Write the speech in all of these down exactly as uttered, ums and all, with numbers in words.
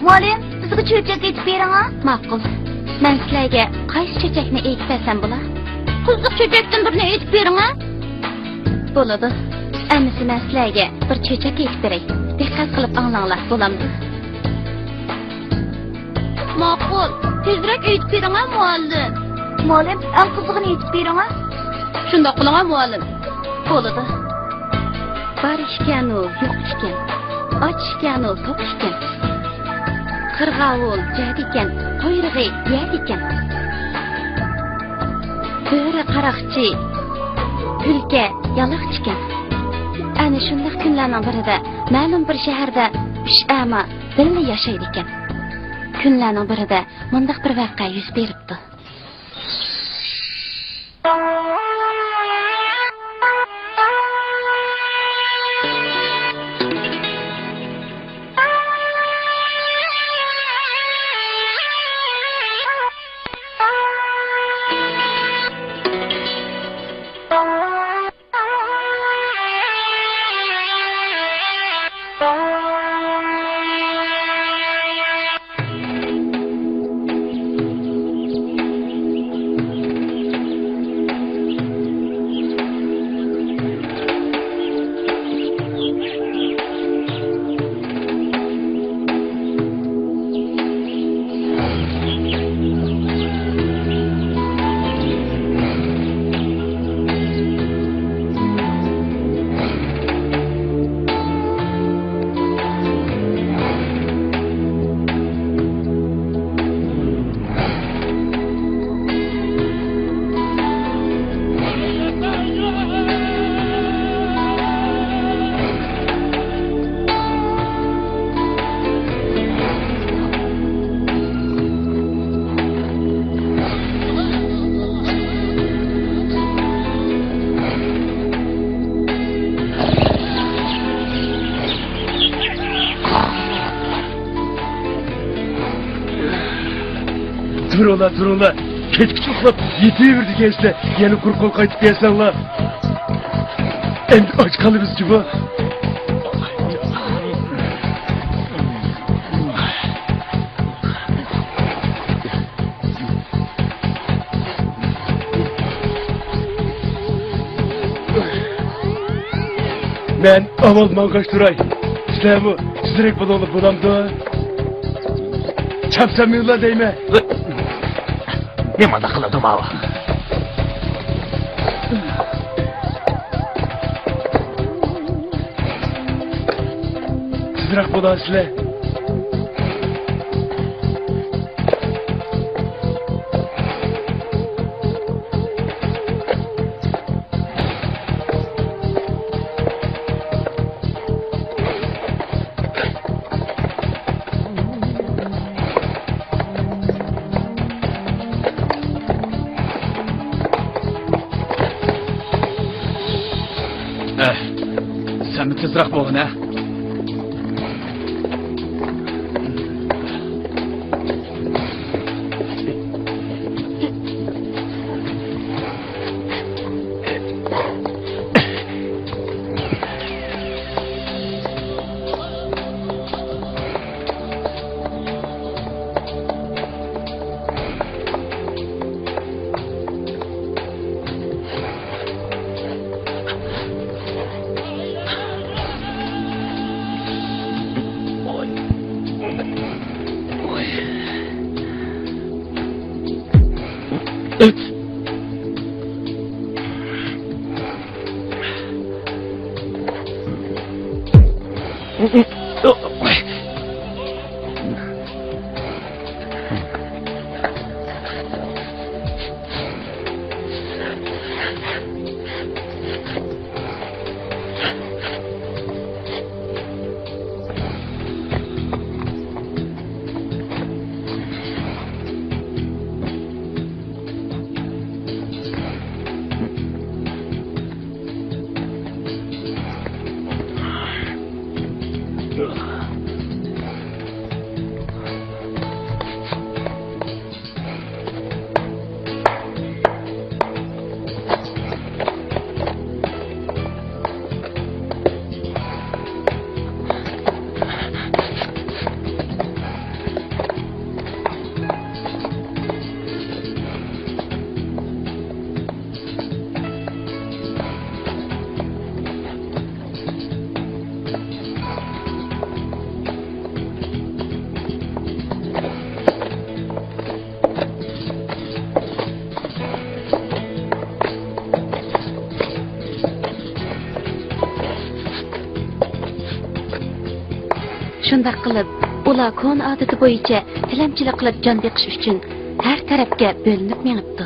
مۇئەللىم، بىزگە چۆچەك ئېيتىپ بېرىڭە. ماقۇل. مەن سىلەرگە قايسى چۆچەكنى ئېيتىپ بەرسەم بولا؟ قىزىق چۆچەكتىن بىرنى ئېيتىپ بېرىڭە. بولىدۇ. ئەمىسە مەن سىلەرگە بىر چۆچەك ئېيتىپ بېرەي. دىققەت قىلىپ ئاڭلاڭلار، بولامدۇ؟ ماقۇل. تېزرەك ئېيتىپ بېرىڭە، مۇئەللىم. مۇئەللىم، ئەڭ قىزىقىنى ئېيتىپ بېرىڭە. شۇنداق قىلىڭە، مۇئەللىم. بولىدۇ. بار ئىكەنۇ يوق ئىكەن، ئاچ ئىكەنۇ توق ئىكەن، قىرغاۋۇل جەدىكەن، قۇيرۇقى يەدىكەن، بۆرە قاراقچى، تۈلكە يالاقچىكەن. ئەنە شۇنداق كۈنلەرنىڭ بىرىدە مەلۇم بىر شەھەردە ئۈچ ئەما بىللە ياشايدىكەن. كۈنلەرنىڭ بىرىدە مۇنداق بىر ۋەقە يۈز بېرىپتۇ. تۇرۇڭلار، تۇرۇڭلار. كەچكىچە ئۇخلاپ يېتىۋېرىدىكەنسىلەر. يەنە قۇرۇق قول قايتىپ كەلسەڭلار، ئەمدى ئاچ قالىمىز جۇمۇ. مەن ئاۋۋال ماڭغاچ تۇراي. سىلەرمۇ تېزرەك بولۇڭلار، بولامدۇ؟ چاپسان مېڭىڭلار دەيمەن. نېمانداق قىلىدۇ ماۋۇ؟ تېزرەك بولارسىلەر. ئەھ، سەنمۇ تېزرەك بولغىن ھە. شۇنداق قىلىپ، ئۇلار كونا ئادىتى بويىچە تىلەمچىلىك قىلىپ جان بېقىش ئۈچۈن ھەر تەرەپكە بۆلۈنۈپ مېڭىپتۇ.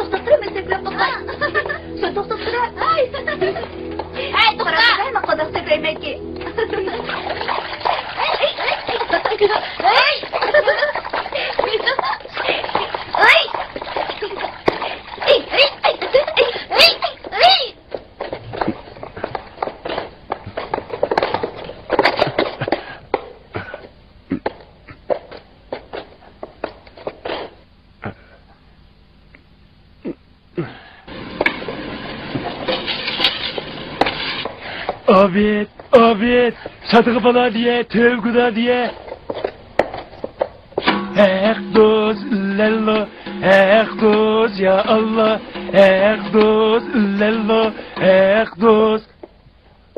توختاپ تۇرۇڭ، مېنى سەكرەپ توختاڭ. سەن توختاپ تۇرۇڭ. ھەي، توختا! قاراپ تۇرۇڭ، مەن قانداق سەكرەيمەنكى. ئابىد، ئابىد، سادىقە بالا دېيە، تۆگىدا دېيە. ھەق دوست، لەللو، ھەق دوست، يا ئاللا، ھەق دوست، لەللو، ھەق دوست.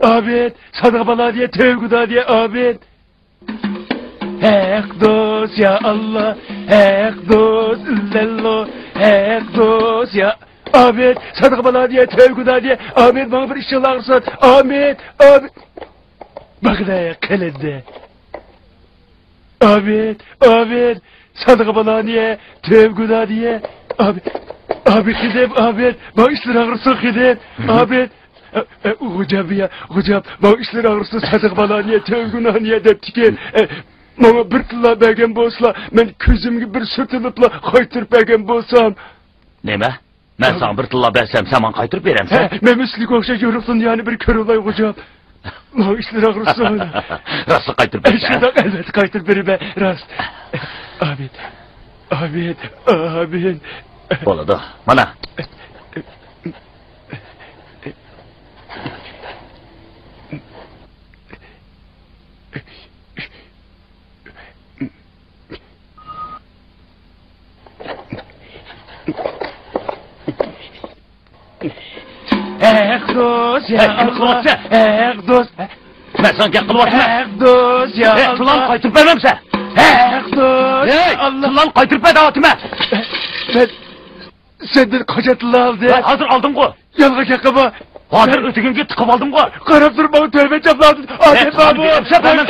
ئابىد، سادىقە بالا دېيە، تۆگىدا دېيە، ئابىد. ھەق دوست، يا ئاللا، ھەق دوست، لەللو، ھەق دوست، يا ئابىد، سادىقە بالا دېيە، تۆگىدا دېيە، ئابىد، ماڭا بىر ئىشىڭلار قىلسۇن، ئابىد، ئابىد. باقىدە، قېلىندى. ئابىد، ئابىد، سادىقە بالا دېيە، تۆگىدا دېيە، ئابىد، ئابىد، خېدىم، ئابىد، ماڭا ئىشلىرى ئاغرىسۇن، خېدىم، ئابىد. ئە، ئە، غوجام يا، غوجام، ماڭا ئىشلىرى ئاغرىسۇن، سادىقە بالا نىيە، تۆگىنا نىيە دەپتىكەن. ئە، ماڭا بىر تىللا بەرگەن بولسىلا، مەن كۆزۈمگە بىر سۈرتۈلۈپلا قايتۇرۇپ بەرگەن بولسام. نېمە؟ مەن ساڭا بىر تىللا بەرسەم، سەن ماڭا قايتۇرۇپ بېرەمسەن؟ ھە، مەن سىلىگە ئوخشاش يورۇقلۇق دۇنيانى بىر كۆرۈۋالاي، غوجام. ماڭا ئىشلىرى ئاغرىسۇن. راستلا قايتۇرۇپ بېرىسەن؟ شۇنداق، ئەلۋەتتە قايتۇرۇپ بېرىمەن، راست. ئابىد، ئابىد، ئابىد. بولىدۇ، مانا. ھەق دوست، يا ئەي، نېمە قىلىۋاتىسەن؟ ھەق دوست. مەن ساڭا گەپ قىلىۋاتىمەن. ھەق دوست، يا ئەي، پۇللارنى قايتۇرۇپ بەرمەمسەن؟ ھەق دوست، يا ئاللا. پۇللارنى قايتۇرۇپ بەر دەۋاتىمەن. مەن سەندىن قاچان تىللا ئالدىم؟ ھازىر ئالدىڭغۇ. يالغان گەپ قىلما. ھازىر ئۆتۈكۈڭگە تىقىپ ئالدىمغۇ. قاراپ تۇرۇپ ماڭا تۆۋەن چاپلاۋاتىدۇ. ئادەم بارمۇ؟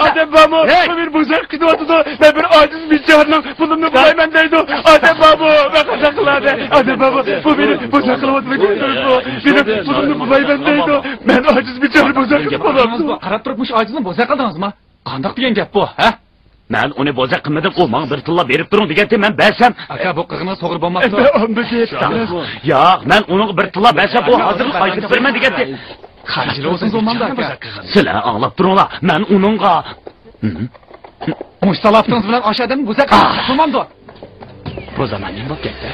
ئادەم بارمۇ؟ مەن بىر بوزەك كېتىۋاتىدۇ. مەن بىر ئاجىز بىچارىنىڭ پۇلۇمنى بۇلايمەن دەيدۇ. ئادەم بارمۇ؟ مەن قانداق قىلاي؟ ئادەم بارمۇ؟ بۇ مېنى بوزەك قىلىۋاتىدۇ، كۆرۈپ تۇرۇپمۇ؟ مېنىڭ پۇلۇمنى بۇلايمەن دەيدۇ. مەن ئاجىز بىچارە بوزەك قىلىپ قالامدۇ؟ قاراپ تۇرۇپ مۇشۇ ئاجىزنى بوزەك قىلدىڭىزمۇ؟ قانداق دېگەن گەپ بۇ، ھە؟ مەن ئۇنى بوزەك قىلمىدىم، ئۇ ماڭا بىر تىللا بېرىپ تۇرۇڭ دېگەنتى، مەن بەرسەم. ئاكا، بۇ قىلغىنىڭىز توغرا بولماپتۇ. ئەمدى ئاندىكى ياق، مەن ئۇنىڭغا بىر تىللا بەرسەم، ئۇ ھازىرلا قايتۇرۇپ بېرىمەن دېگەنتى. خەجىلى بولسىڭىز بولمامدۇ، ئاكا؟ سىلەر ئاڭلاپ تۇرۇڭلار، مەن ئۇنىڭغا. مۇشۇ تالاپىتىڭىز بىلەن ئاشۇ ئادەمنى بوزەك قىلمامدۇ؟ بۇ زامان نېمە بولۇپ كەتتى؟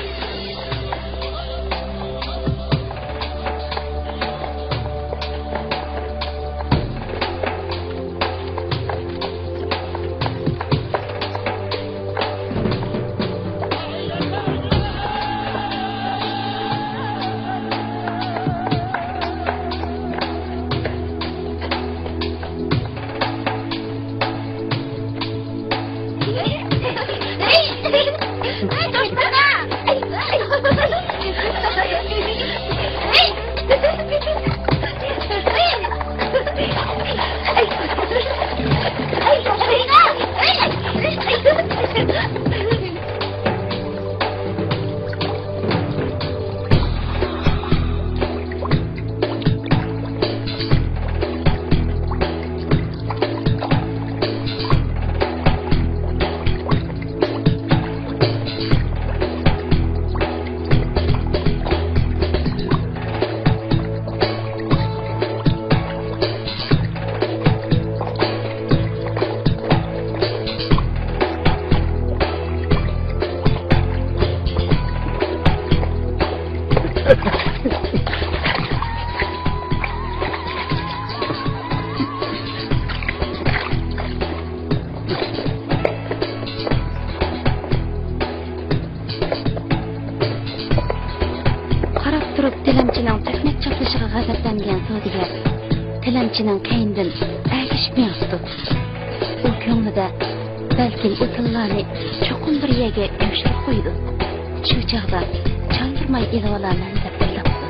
قاراپ تۇرۇپ تىلەمچىنىڭ تۆھمەت چاپلىشىغا غەزەپلەنگەن سودىگەر تىلەمچىنىڭ كەينىدىن ئەگىشىپ مېڭىپتۇ. ئۇ كۆڭلىدە، بەلكىم ئۇ تىللانى چوقۇم بىر يەرگە يۈشۈرۈپ قويىدۇ. شۇ چاغدا چاندۇرماي ئېلىۋالارمەن دەپ ئويلاپتۇ.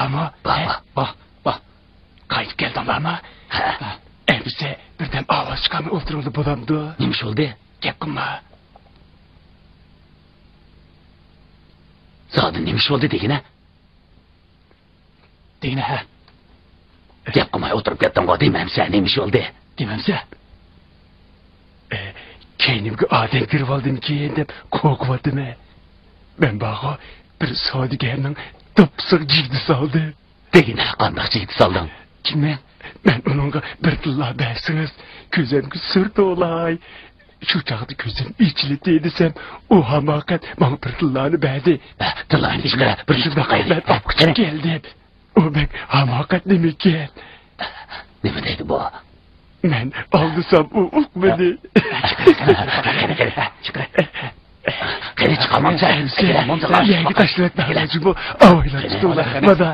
ئەمما، ۋاھ، ۋاھ، ۋاھ، ۋاھ. قايتىپ كەلدىڭلارمۇ؟ ھە. ئەمىسە بىردەم ئاۋاز چىقارماي ئولتۇرۇڭلار بولامدۇ؟ نېمە ئىش بولدى؟ گەپ قىلما. زادى نېمە ئىش بولدى دېگىنە؟ دېگىنە ھە. گەپ قىلماي ئولتۇرۇپ كەتتىڭغۇ، دېمەمسە نېمە ئىش بولدى؟ دېمەمسە؟ ئە، كەينىمگە ئادەم كىرىۋالدىمىكىن دەپ قورقۇۋاتىمەن. مەن بارغۇ، بىر سودىگەرنىڭ دوپپىسىغا جىگدە سالدىم. دېگىنە قانداق جىگدە سالدىڭ؟ كىمنىڭ؟ مەن ئۇنىڭغا بىر تىللا بەرسىڭىز، كۆزۈمگە سۈرتۈۋالاي، شۇ چاغدا كۆزۈم ئېچىلىدۇ دېسەم، ئۇ ھاماقەت ماڭا بىر تىللانى بەردى. ھە، تىللانى چىقىر، بىر شۇنداق، مەن ئاپقۇچۇپ كەلدىم. ئۇ بەك ھاماقەت نېمىكەن؟ نېمە دەيدۇ بۇ؟ مەن ئالدىسام ئۇ ئۇقمىدى. قېنى چىقارمامسەن؟ يەرگە تاشلاپ بەرمەكچى بۇ. ئاۋايلاپ تۇتۇڭلار. مانا.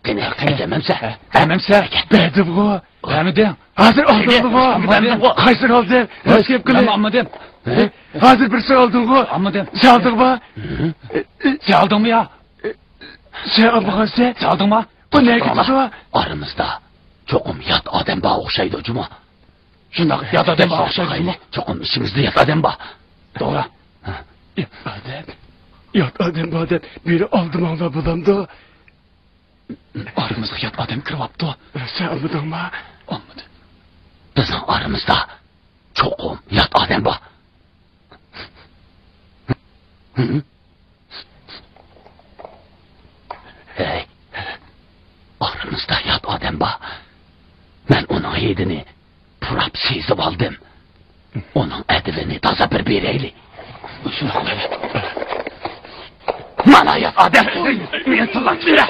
قېنى، قېنى. ئەكەلمەمسە؟ ئەمەمسە؟ بەردىمغۇ. بەرمىدىڭ. ھازىر ئالدىڭغۇ. ئالمىدىم. قايسىنى ئالدىڭ؟ راست گەپ قىل. ئالمىدىم. ھازىر بىرسىنى ئالدىڭغۇ. ئالمىدىم. سەن ئالدىڭمۇ؟ سەن ئالدىڭمۇ يا؟ سەن ئالمىغانسەن. سەن ئالدىڭمۇ؟ بۇ نەگە كېتىدۇ؟ ئارىمىزدا چوقۇم يات ئادەم بار ئوخشايدۇ جۇمۇ. شۇنداق، يات ئادەم بار ئوخشايدۇ جۇمۇ. چوقۇم ئىچىمىزدە يات ئادەم بار. توغرا. يات ئادەم. يات ئادەم بار دەپ مېنى ئالدىماڭلار بولامدۇ؟ ئارىمىزغا يات ئادەم كىرىۋاپتۇ. سەن ئالمىدىڭما؟ ئالمىدىم. بىزنىڭ ئارىمىزدا چوقۇم يات ئادەم بار. ھەي، ئارىمىزدا يات ئادەم بار. مەن ئۇنىڭ ھىدىنى پۇراپ سېزىۋالدىم. ئۇنىڭ ئەدىلىنى تازا بىر بېرەيلى. شۇنداق قىلايلى. مانا يات ئادەم. مېنى تىللاپ بېرە.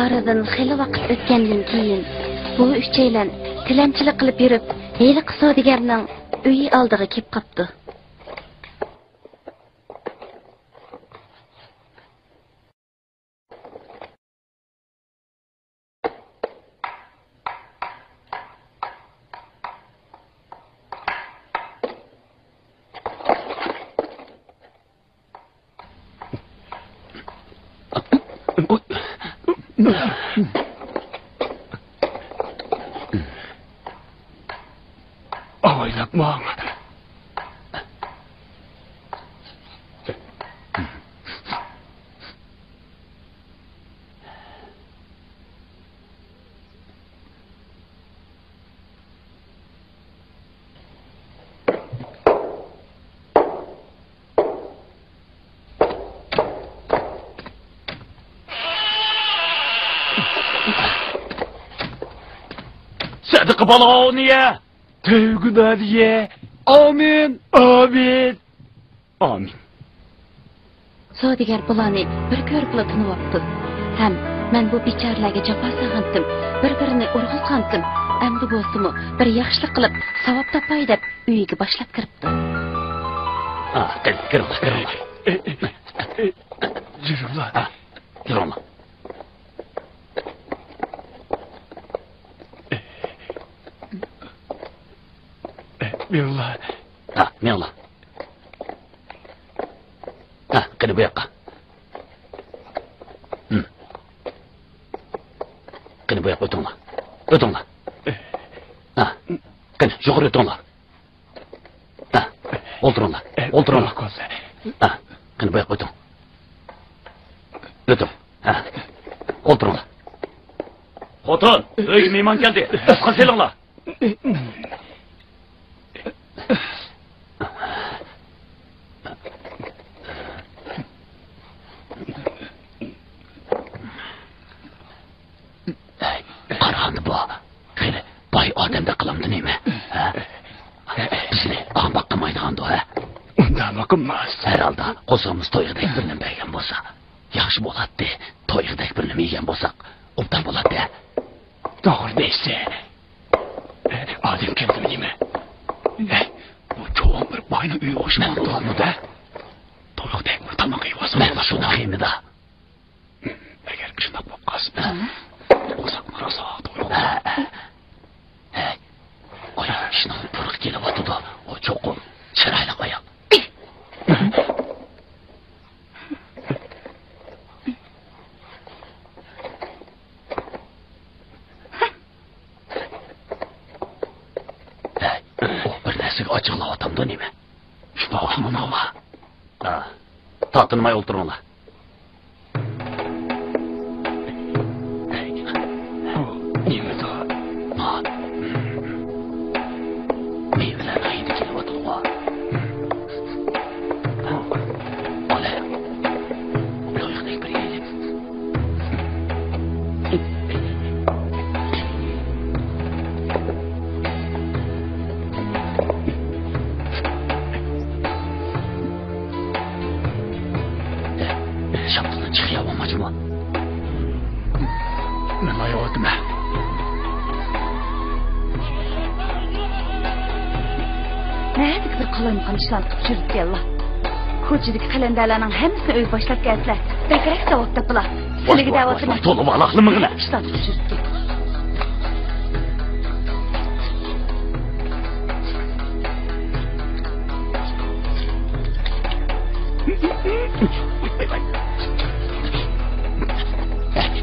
ئارىدىن خېلى ۋاقىت ئۆتكەندىن كېيىن، بۇ ئۈچەيلەن تىلەمچىلىك قىلىپ يۈرۈپ، ھېلىقى سودىگەرنىڭ ئۆيى ئالدىغا كېلىپ قاپتۇ. ئاۋايلاپ ماڭ. سەدىقە بالاۋنى يە! تۆگۈنادىيە. ئامىن. ئامىن. ئامىن. سودىگەر بۇلارنى بىر كۆرۈپلا تونۇۋاپتۇ. ھەم مەن بۇ بىچارىلەرگە جاپا سالغانتىم، بىر-بىرىنى ئۇرغۇزغانتىم. ئەمدى بولسىمۇ بىر ياخشىلىق قىلىپ، ساۋاب تاپاي دەپ ئۆيىگە باشلاپ كىرىپتۇ. ئا، كىرىڭ، كىرىڭلار، كىرىڭلار. يۈرۈڭلار. ئا، يۈرۈڭلار. مېڭىڭلار. ھە، مېڭىڭلار. ھە، قېنى بۇ ياققا. ھىم. قېنى بۇ ياققا ئۆتۈڭلار. ئۆتۈڭلار. ھە، قېنى يۇقىرى ئۆتۈڭلار. ھە، ئولتۇرۇڭلار. ئولتۇرۇڭلار. ھە، قېنى بۇ ياققا ئۆتۈڭ. ئۆتۈڭ. ھە. ئولتۇرۇڭلار. خوتۇن، ئۆيگە مېھمان كەلدى. داستىخان سېلىڭلار. قارىغاندا بۇ خېلى باي ئادەمدەك قىلامدۇ نېمە؟ ھە؟ بىزنى ئاڭ باققىمايدىغاندۇ، ھە؟ ئۇنداقمۇ قىلماس. ھەر ھالدا قورسىقىمىز تويغۇدەك بىر نېمە بەرگەن بولسا ياخشى بولاتتى. تويغۇدەك بىر نېمە يېگەن بولساق ئوبدان بولاتتى. توغرا دەيسەن. ئادەم كەلدىمۇ نېمە؟ بۇ چوڭ بىر باينىڭ ئۆيىگە ئوخشىمامدۇ؟ تويغۇدەك بىر تاماق يېۋالسا بولىدۇ. شۇنداق يېمىدا. ئەگەر شۇنداق بولۇپ قالسا، بىز قورساقنى راسا تويۇق. ھەي، قوي، ئىشنىڭ پۇرىقى كېلىۋاتىدۇ. ئۇ چوقۇم چىرايلىق ئايال. ھەي، ئۇ بىر نەرسىگە ئاچچىقلاۋاتامدۇ نېمە؟ شۇنداق ئاڭلىنىڭلار. ھا، تارتىنماي ئولتۇرۇڭلار. بۇ نېمىدۇ؟ مېۋىلەر ھىدى كېلىۋاتىدىغۇ. قېنى، تويغۇدەك بىر يەيلى. شاپتۇلدىن چىقىپ يەۋالمايچۇ بۇ. مەن ئاياۋاتىمەن. نەدىكى بىر قالايمىقان ئىشلارنى قىلىپ يۈرىدىكەنلا. كوچىدىكى قەلەندەرلەرنىڭ ھەممىسىنى ئۆيگە باشلاپ كەلسىلە. بەكرەك ساۋاب تاپىلا. سىلىگە دەۋاتىمەن. تولا بالاقلىما غىنە. ئىشلارنى قىلىپ يۈرىدىكەن.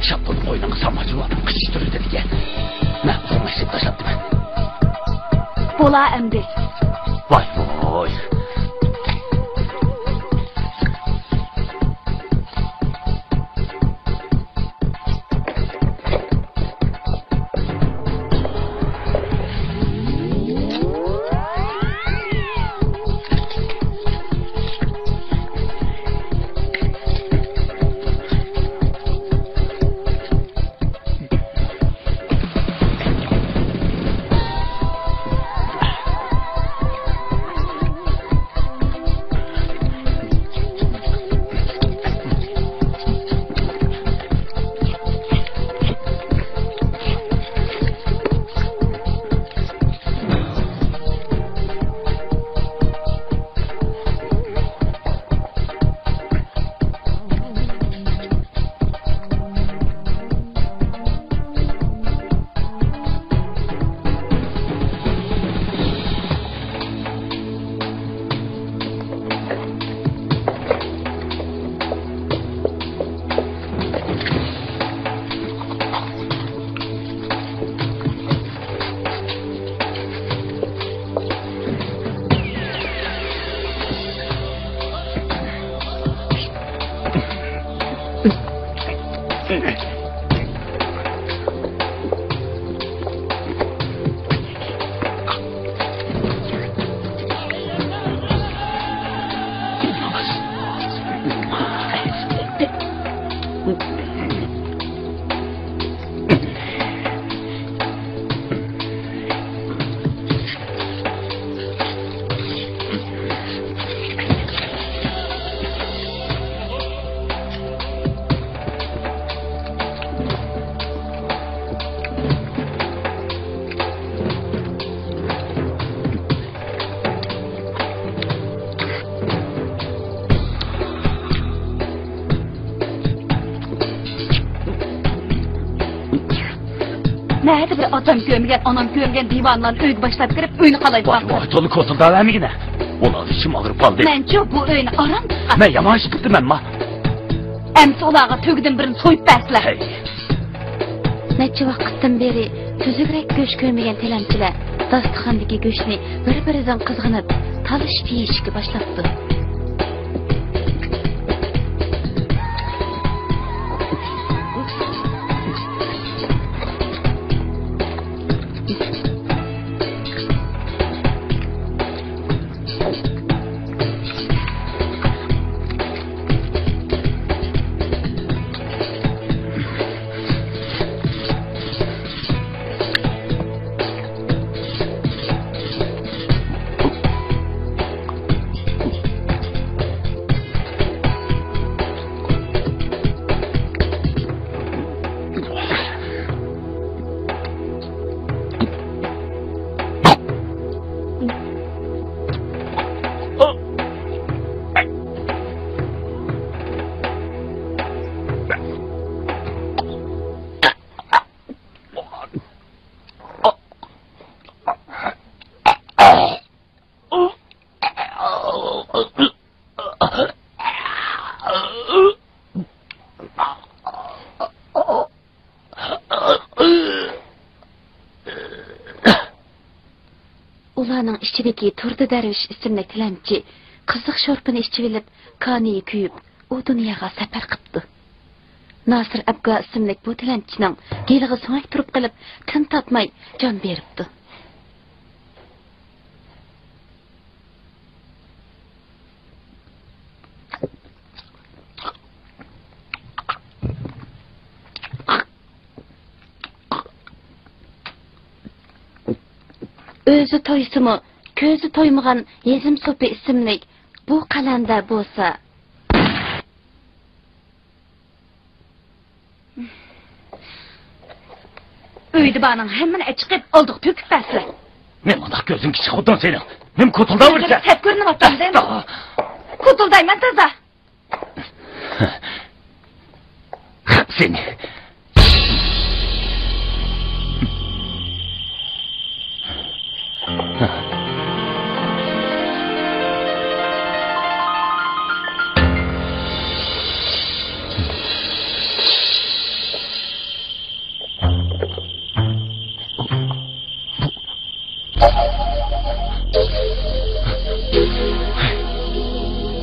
شاپتۇلنى قوينۇڭغا سالماچۇ، قىچىشتۇرىدىكەن. مەن ئۇزۇن مەسچىت تاشلاپتىمەن. بولا ئەمدى. ۋاي ۋاي. بەزى بىر ئاتام كۆرمىگەن، ئانام كۆرمىگەن دىۋانىلارنى ئۆيگە باشلاپ كىرىپ، ئۆينى قالايتقان. ۋاي، ۋاي، تولا كوسۇلداۋەرمىگىنە. ئۇلارنى ئىچىم ئاغرىپ قالدى. مەنچۇ بۇ ئۆينى ئاران تۇتقان. مەن يامان ئىش قىپتىمەنما؟ ئەمسە ئۇلارغا تۆگىدىن بىرنى سويۇپ بەرسىلە. ھەي. نەچچە ۋاقىتتىن بېرى تۈزۈكرەك گۆش كۆرمىگەن تىلەمچىلەر داستىخاندىكى گۆشنى بىر-بىرىدىن قىزغىنىپ، تالىشىپ يېيىشكە باشلاپتۇ. ئۇلارنىڭ ئىچىدىكى تۇردى دەرۋىش ئىسىملىك تىلەمچى قىزىق شورپىنى ئىچىۋېلىپ، كانىيى كۆيۈپ، ئۇ دۇنياغا سەپەر قىپتۇ. ناسىر ئەبگا ئىسىملىك بۇ تىلەمچىنىڭ گېلىغا سۆڭەك تۇرۇپ قېلىپ، تىن تارتماي جان بېرىپتۇ. ئۆزى تويسىمۇ، كۆزى تويمىغان ھېزىم سوپى ئىسىملىك بۇ قەلەندەر بولسا، ئۆيدە بارنىڭ ھەممىنى ئەچىقىپ، ئالدىغا تۆكۈپ بەرسىلە. نېمانداق كۆزۈڭ كىچىك خوتۇن سېنىڭ؟ نېمە كوتۇلداۋۇرسەن؟ سەت كۆرۈنۈۋاتامدىم؟ ئەستا! كوتۇلدايمەن تازا. خەپ سېنى.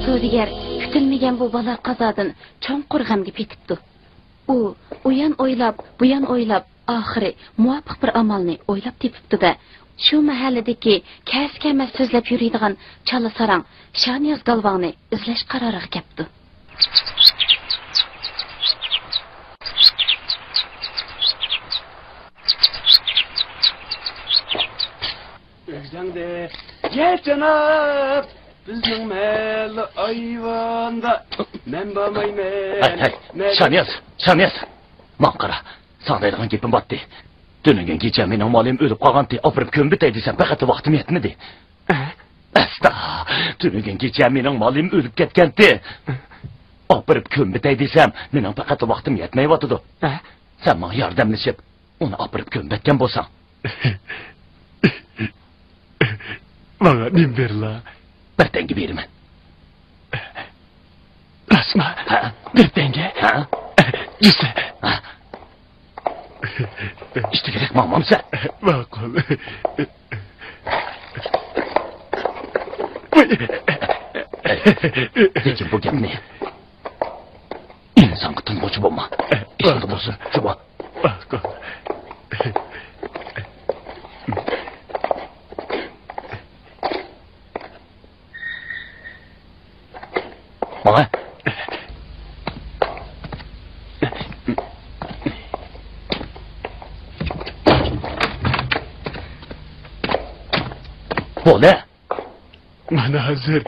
سودىگەر كۈتۈلمىگەن بۇ بالا-قازادىن چوڭقۇر غەمگە پېتىپتۇ. ئۇ ئۇيان ئويلاپ، بۇيان ئويلاپ، ئاخىرى مۇۋاپىق بىر ئامالنى ئويلاپ تېپىپتۇ-دە، شۇ مەھەللىدىكى كەسكەمەس سۆزلەپ يۈرىدىغان چالا ساراڭ شانىياز گالۋاڭنى ئىزلەش قارارىغا كەپتۇ. ئۆگزەڭدە گەپ جاناب، بىزنىڭ مەھەللە ئايۋاندا مەن بارمايمەن. ھەي، ھەي، شانىياز، شانىياز، ماڭا قارا، ساڭا دەيدىغان گېپىم باتتى. تۈنۈگۈن كېچە مېنىڭ مالىم ئۆلۈپ قالغانتى، ئاپىرىپ كۆمۈۋېتەي دېسەم، پەقەت ۋاقتىم يەتمىدى. ئە؟ ئەستا، تۈنۈگۈن كېچە مېنىڭ مالىم ئۆلۈپ كەتكەنتى. ئاپىرىپ كۆمۈۋېتەي دېسەم، مېنىڭ پەقەت ۋاقتىم يەتمەيۋاتىدۇ. ئە؟ سەن ماڭا ياردەملىشىپ، ئۇنى ئاپىرىپ كۆمۈۋەتكەن بولساڭ. ماڭا نېمە بېرىلا؟ بىر تەڭگە بېرىمەن. راستما؟ ھە. بىر تەڭگە؟ ھە. جۈسە. ھە. ئىشتىكىدەك ماڭمامسەن؟ ماقۇل. لېكىن بۇ گەپنى ئىنسانغا تىنغۇچى بولما. ئىشىڭدا بولسۇن، جۇمۇ. ماڭا. بولدى. مانا ھازىر.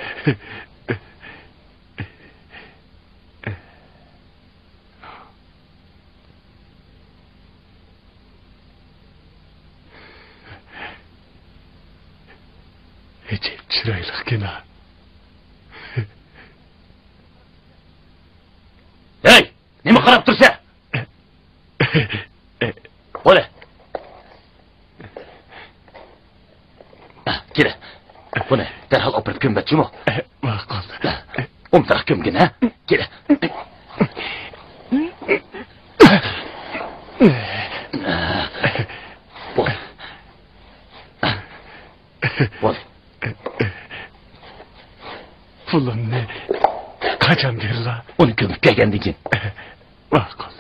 ئەجەب چىرايلىقكەن ھا. ھەي، نېمە قاراپ تۇرسەن؟ بولە. بۇنى دەرھال ئاپىرىپ كۆمۈۋەت جۇمۇ. ماقۇل. ئومتىراق كۆمگىن ھە. كېلە. بول. بول. پۇلۇمنى قاچان بېرىلا؟ ئۇنى كۆمۈپ كەلگەندىن كېيىن. ماقۇل.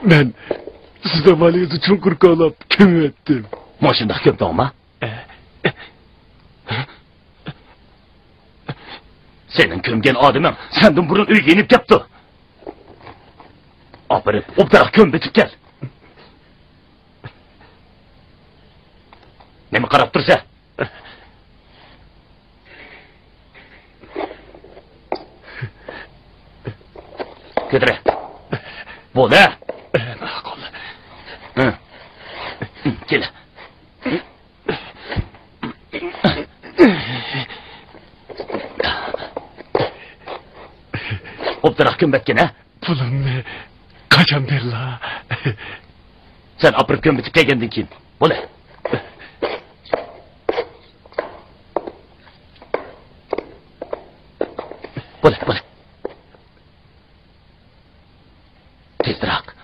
مەن سىز ئامالىڭىزنى چوڭقۇر كاۋلاپ كۆمۈۋەتتىم. مۇشۇنداق كۆمدۈڭما؟ سېنىڭ كۆمگەن ئادىمىڭ سەندىن بۇرۇن ئۆيگە يېنىپ كەپتۇ. ئاپىرىپ، ئوبدانراق كۆمۈۋېتىپ كەل. نېمە قاراپ تۇرسەن؟ كۆتۈرە. بول، ھە؟ ماقۇل. ھە. كېلە. ئوبدانراق كۆمۈۋەتكىن، ھە؟ پۇلۇمنى قاچان بېرىلا؟ سەن ئاپىرىپ كۆمۈۋېتىپ كەلگەندىن كېيىن. بولە. بولە، بولە. تېزراق.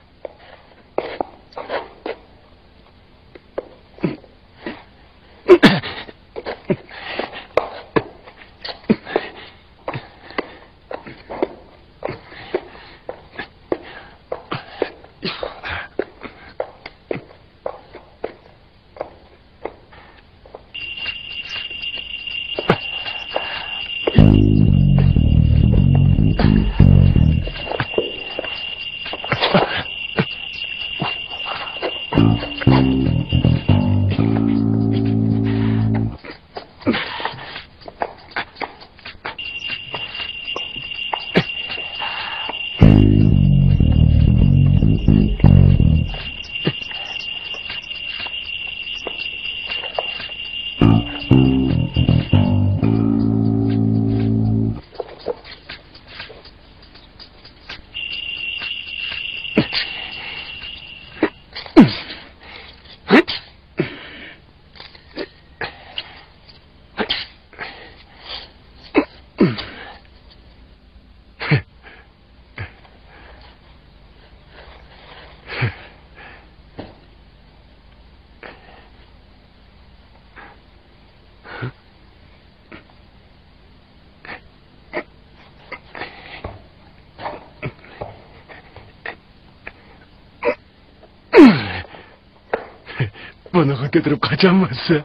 بۇنىڭغا كۆتۈرۈپ قاچالمايسەن.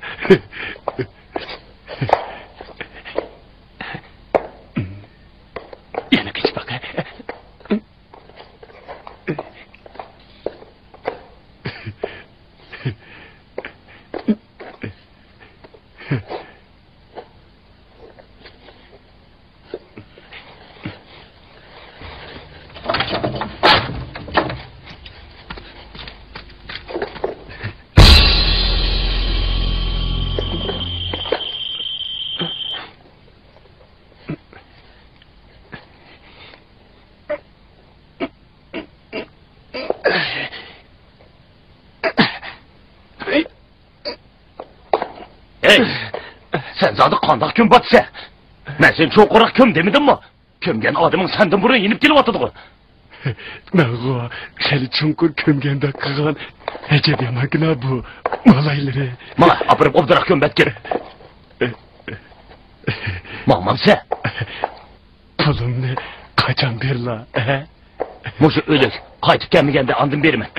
يەنە قېچىپ باقە. ھەي! سەن زادى قانداق كۆمۈۋاتىسەن؟ مەن سېنى چوڭقۇرراق كۆم دېمىدىممۇ؟ كۆمگەن ئادىمىڭ سەندىن بۇرۇن يېنىپ كېلىۋاتىدىغۇ. مەنغۇ خېلى چوڭقۇر كۆمگەندەك قىلغان. ئەجەب يامانكىنا بۇ مالايلىرى. ماڭا ئاپىرىپ ئوبدانراق كۆمۈۋەتكىن. ماڭمامسەن؟ پۇلۇمنى قاچان بېرىلا، ھە؟ مۇشۇ ئۆلۈك قايتىپ كەلمىگەندە ئاندىن بېرىمەن.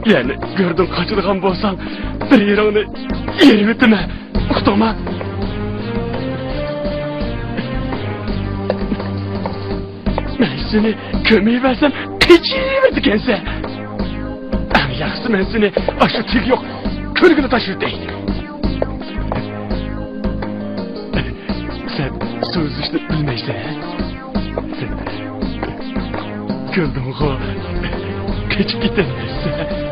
يەنە گۆردىن قاچىدىغان بولساڭ، بىر يېرىڭنى يېرىۋېتىمەن. ئۇقتۇڭما؟ مەن سېنى كۆمۈۋەرسەم، قېچىۋېرىدىكەنسەن. ئەڭ ياخشىسى، مەن سېنى ئاشۇ تېگى يوق كۆلگىلا تاشلىۋېتەي. سەن سۇ ئۈزۈشنى بىلمەيسەن، ھە؟ كۆردۈڭغۇ، قېچىپ كېتەلمەيسەن.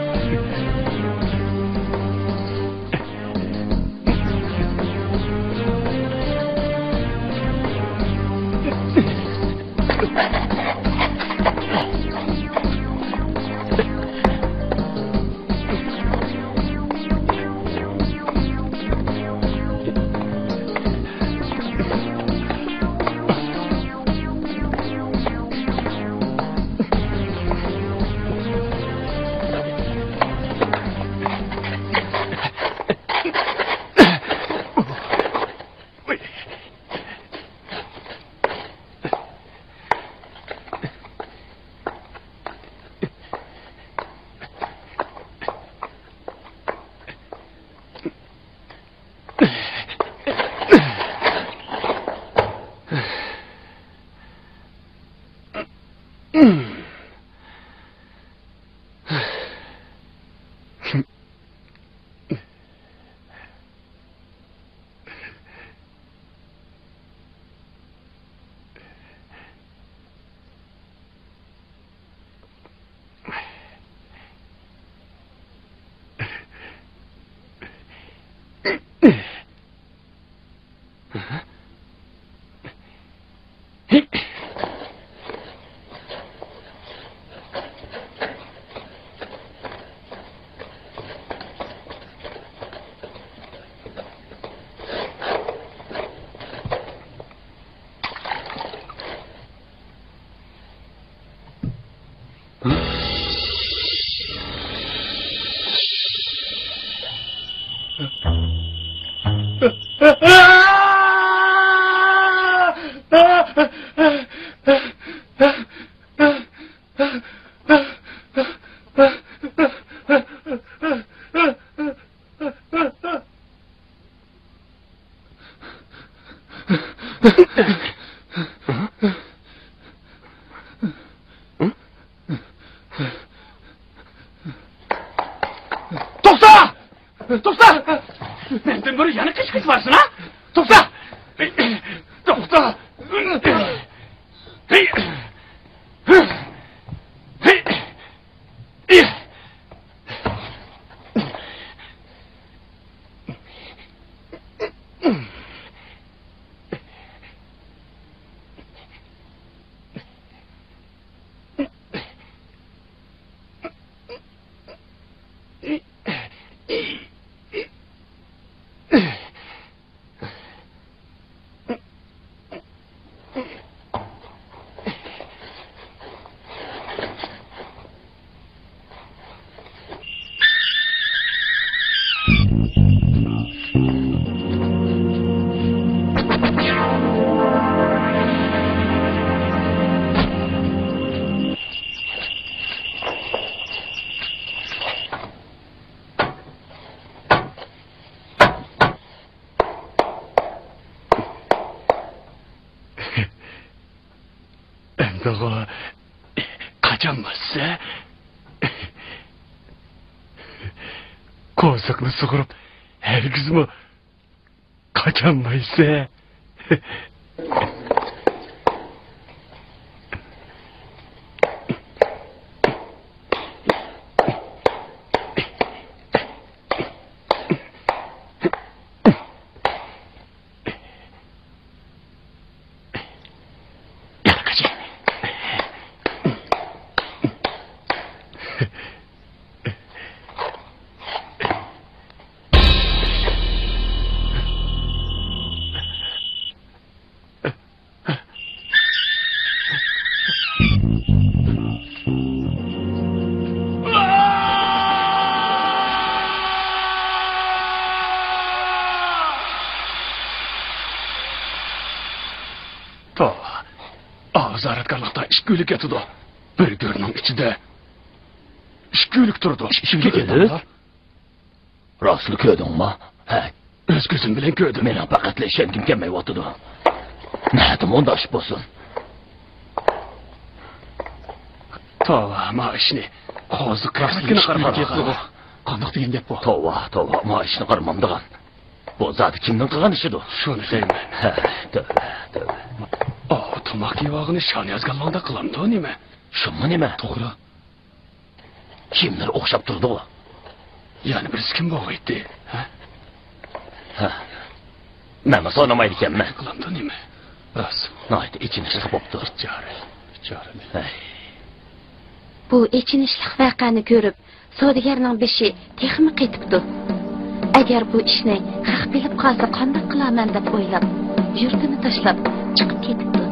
توختا! توختا! مەندىن بۇرۇن يەنە قېچىپ كېتىۋاتىسەن، ھە؟ توختا! توختا! بولۇپتىغۇ. قاچالمايسىز ھە؟ قورساقنى سۇغۇرۇپ، ھەرگىزمۇ قاچالمايسىز ھە؟ توۋا، ئازارەتكارلىقتا ئىككى ئۆلۈك ياتىدۇ. بىر گۆرنىڭ ئىچىدە ئىككى ئۆلۈك تۇرىدۇ. ئىككى ئۆلۈك؟ ئىككى ئۆلۈك؟ راستلا كۆردۈڭمۇ؟ ھە. ئۆز كۆزۈم بىلەن كۆردۈم. مېنىڭ پەقەتلا ئىشەنگۈم كەلمەيۋاتىدۇ. نەدە مۇنداق ئىش بولسۇن؟ توۋا، ما ئىشنى قوزۇق راستلىقىنى قارىمايدىغان. قانداق دېگەن گەپ بۇ؟ توۋا، توۋا، ما ئىشنى قارىمامدىغان. بۇ زادى كىمنىڭ قىلغان ئىشىدۇ؟ شۇنى دەيمەن. ھە، تۆۋە، تۆۋە. ئاۋۇ تاماق يەۋالغىنى شانىياز گالۋاڭدەك قىلامدۇ نېمە؟ شۇمۇ نېمە؟ توغرا. كىيىملىرى ئوخشاپ تۇرىدىغۇ. يەنە بىرسى كىم بولغىيتتى؟ ھە؟ ھە. مەنمۇ سورىمايدىكەنمەن. قىلامدۇ نېمە؟ راست. ناھايىتى ئېچىنىشلىق بوپتۇ. بىچارە، بىچارە. ھەي. بۇ ئېچىنىشلىق ۋەقەنى كۆرۈپ، سودىگەرنىڭ بېشى تېخىمۇ قېتىپتۇ. ئەگەر بۇ ئىشنى خەق بىلىپ قالسا قانداق قىلارمەن دەپ ئويلاپ، يۇرتىنى تاشلاپ چىقىپ كېتىپتۇ.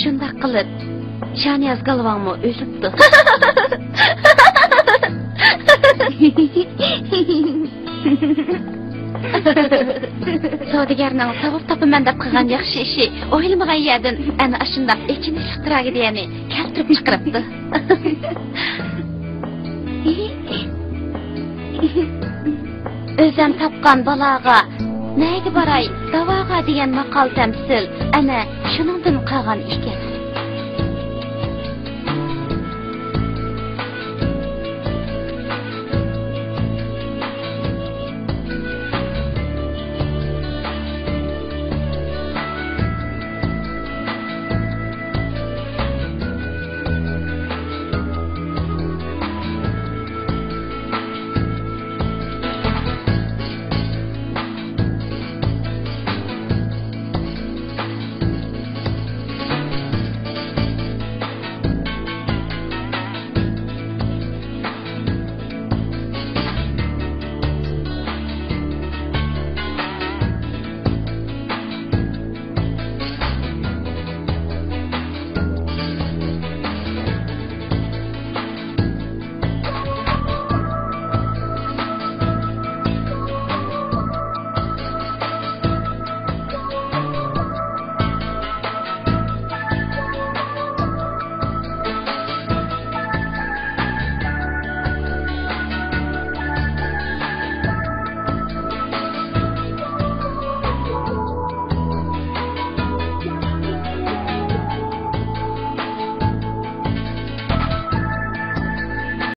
شۇنداق قىلىپ، شانىياز گالۋاڭمۇ ئۆلۈپتۇ. سودىگەرنىڭ ساۋاب تاپىمەن دەپ قىلغان ياخشى ئىشى ئويلىمىغان يەردىن ئەنە ئاشۇنداق ئېچىنىشلىق تراگېدىيەنى كەلتۈرۈپ چىقىرىپتۇ. ئۆزەم تاپقان بالاغا، نەگە باراي، داۋاغا دېگەن ماقال تەمسىل ئەنە شۇنىڭدىن قالغان ئىكەن.